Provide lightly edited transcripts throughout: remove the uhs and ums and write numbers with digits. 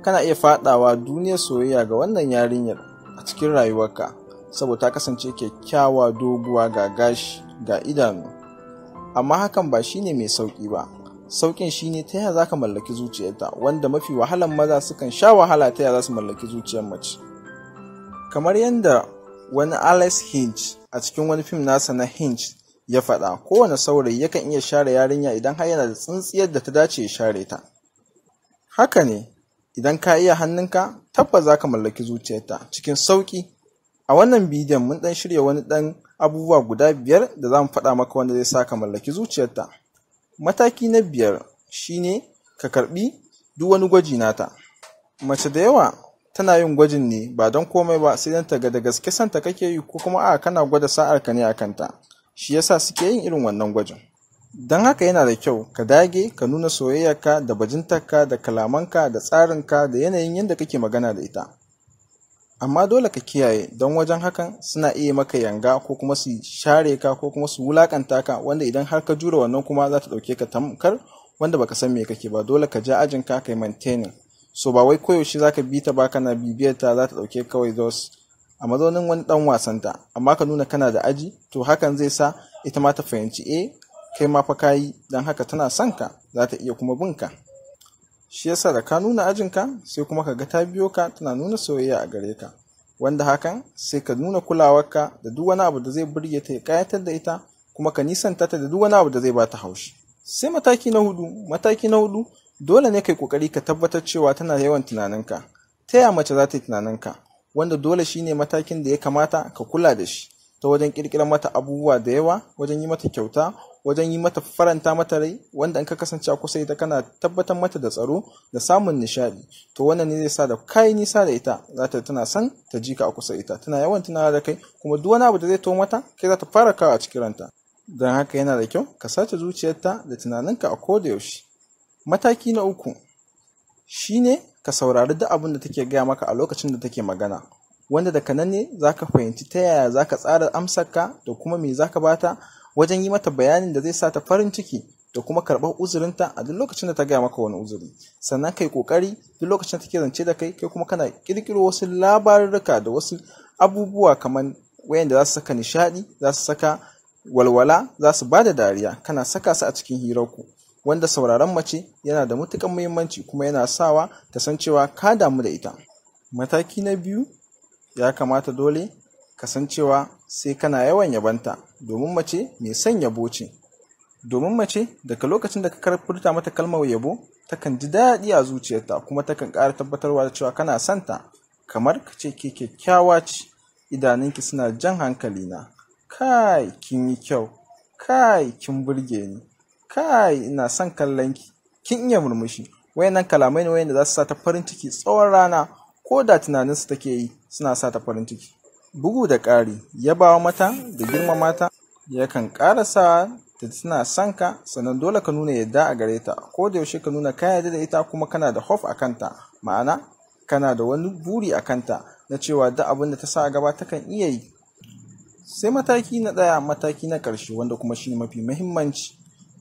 Kana iya faɗawa duniyar soyayya ga wannan yarinyar a cikin rayuwarka, saboda ta kasance kyakkyawa, doguwa, ga gashi, ga idanu. Amma hakan ba shine mai sauƙi ba. Sauƙin shine ta yaya zaka mallaki zuciyarta, wanda mafi wahalan maza sukan sha wahala ta yaya za su mallaki zuciyar mace. Kamar yadda wani Alex Hinch a cikin wani fim nasa na Hinch ya faɗa, kowane saurayi yakan iya share yarinya idan har yana da tsintsiyar da ta dace ya share ta. Haka ne, idan ka iya hannunka, tabbas za ka mallaki zuciyarta cikin sauƙi. A wannan bidiyon mun ɗan shirya wani ɗan abubuwa guda 5 da za mu faɗa maka wanda zai sa ka mallaki zuciyarta. Mataki na 5 shine ka karɓi duk wani gwaji nata. Mace da yawa tana yin gwajin ne ba don komai ba sai don ta ga da gaske santa kake yi ko kuma a'a kana gwada sa'ar ka ne a kanta. Shi yasa suke yin irin wannan gwajin. Don haka yana da kyau ka dage ka nuna soyayyarka da bajintarka da kalamanka da tsarinka da yanayin yadda kake magana da ita. Amma dole ka kiyaye, don wajen hakan suna iya maka yanga ko kuma su share ka ko kuma su wulakanta ka, wanda idan har ka jure wannan kuma za ta ɗauke ka tamkar wanda baka san me kake ba. Dole ka ja ajinka ka yi maintaining. So ba wai koyaushe za ka bi ta ba, kana bibiyar ta za ta ɗauke kawai those a mazaunin wani ɗan wasanta. Amma ka nuna kana da aji, to hakan zai sa ita ma ta fahimci kai ma fa ka yi, don haka tana son ka, za ta iya kuma bin ka. Shi yasa da ka nuna ajinka sai kuma ka ga ta biyo ka tana nuna soyayya a gare ka, wanda hakan sai ka nuna kulawarka da duk wani abu da zai burge ta ya ƙayatar da ita, kuma ka nisanta ta da duk wani abu da zai bata haushi. Sai mataki na hudu. Mataki na hudu, dole ne kai kokari ka tabbatar cewa tana yawan tunaninka. Ta yaya mace za ta yi tunaninka? Wanda dole shine matakin da ya kamata ka kula da shi ta wajen ƙirƙirar mata abubuwa da yawa, wajen yi mata kyauta, wajen yi mata faranta mata rai, wanda in ka kasance a kusa ita kana tabbatar mata da tsaro da samun nishaɗi. To wannan ne zai sa da kai nisa da ita, za ta tana son ta ji ka a kusa ita, tana yawan tunawa da kai, kuma duk wani abu da zai taho mata kai za ta fara kawo a cikin ranta. Don haka yana da kyau ka sace zuciyarta da tunaninka a koda yaushe. Mataki na 3 shine ka saurari duk abin da take gaya maka a lokacin da take magana, wanda daga nan ne za ka fahimci ta yaya za ka tsara amsarka da kuma me za ka bata wajen yi mata bayanin da zai sa ta farin ciki da kuma karɓar uzurinta a duk lokacin da ta gaya maka wani uzuri. Sannan kai ƙoƙari duk lokacin da take zance da kai, kai kuma kana ƙirƙiro wasu labarurruka da wasu abubuwa kamar wayanda za su saka nishaɗi, za su saka walwala, za su ba da dariya, kana saka su a cikin hirarku. Wanda sauraron mace yana da matuƙar muhimmanci kuma yana sawa ta san cewa ka damu da ita. Mataki na 2, ya kamata dole ka san cewa sai kana yawan yabanta, domin mace mai son yabo ce. Domin mace daga lokacin da ka furta mata kalmar yabo, takan ji daɗi a zuciyarta kuma takan ƙara tabbatarwa da cewa kana son ta. Kamar ka ce ke kyakkyawa ce, idanunki suna jan hankalina, kai kin yi kyau, kai kin burge ni, kai ina son kallon ki, kin iya murmushi. Wayannan kalamai ne wayanda za su sa ta farin ciki tsawon rana, ko da tunaninsu take yi suna sa ta farin ciki. Bugu da ƙari, yabawa mata da girmama ta yakan ƙara sa ta tana son ka, sannan dole ka nuna yadda a gare ta. Ko da yaushe ka nuna ka yarda da ita kuma kana da hope a kanta, ma'ana kana da wani buri a kanta na cewa duk abin da ta sa a gaba takan iya yi. Sai mataki na 1, mataki na ƙarshe, wanda kuma shine mafi muhimmanci.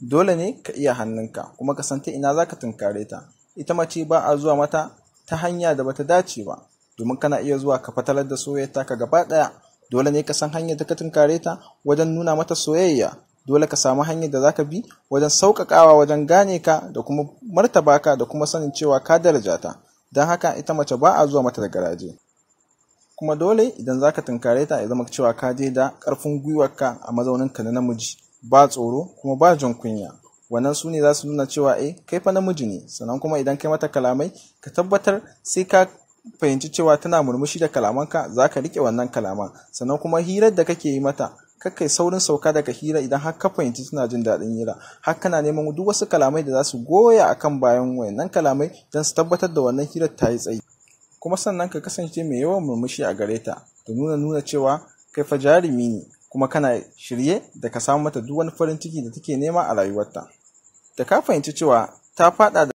Dole ne ka iya hannunka kuma ka san ta ina za ka tunkare ta. Ita mace ba a zuwa mata ta hanya da bata dace ba, domin kana iya zuwa ka fatalar da soyayyarta ka gaba ɗaya. Dole ne ka san hanyar da ka tunkare ta wajen nuna mata soyayya. Dole ka samu hanyar da zaka bi wajen sauƙaƙawa wajen gane ka da kuma martaba ka da kuma sanin cewa ka daraja ta. Don haka ita mace ba a zuwa mata da garaje. Kuma dole idan zaka tunkare ta ya zama cewa ka je da ƙarfin gwiwarka a mazauninka na namiji, ba tsoro kuma ba jin kunya. Wannan su ne za su nuna cewa kai fa namiji ne. Sannan kuma idan kai mata kalamai, ka tabbatar sai ka fahimci cewa tana murmushi da kalamanka, za ka riƙe wannan kalaman. Sannan kuma hirar da kake yi mata, kar kai saurin sauka daga hira idan har ka fahimci tana jin daɗin hira. Har kana neman duk wasu kalamai da za su goya akan bayan wayannan kalamai don su tabbatar da wannan hirar ta yi tsayi. Kuma sannan ka kasance mai yawan murmushi a gare ta da nuna cewa kai fa jarumi ne kuma kana shirye da ka samu mata duk wani farin ciki da take nema a rayuwarta. Da ka fahimci cewa ta faɗa da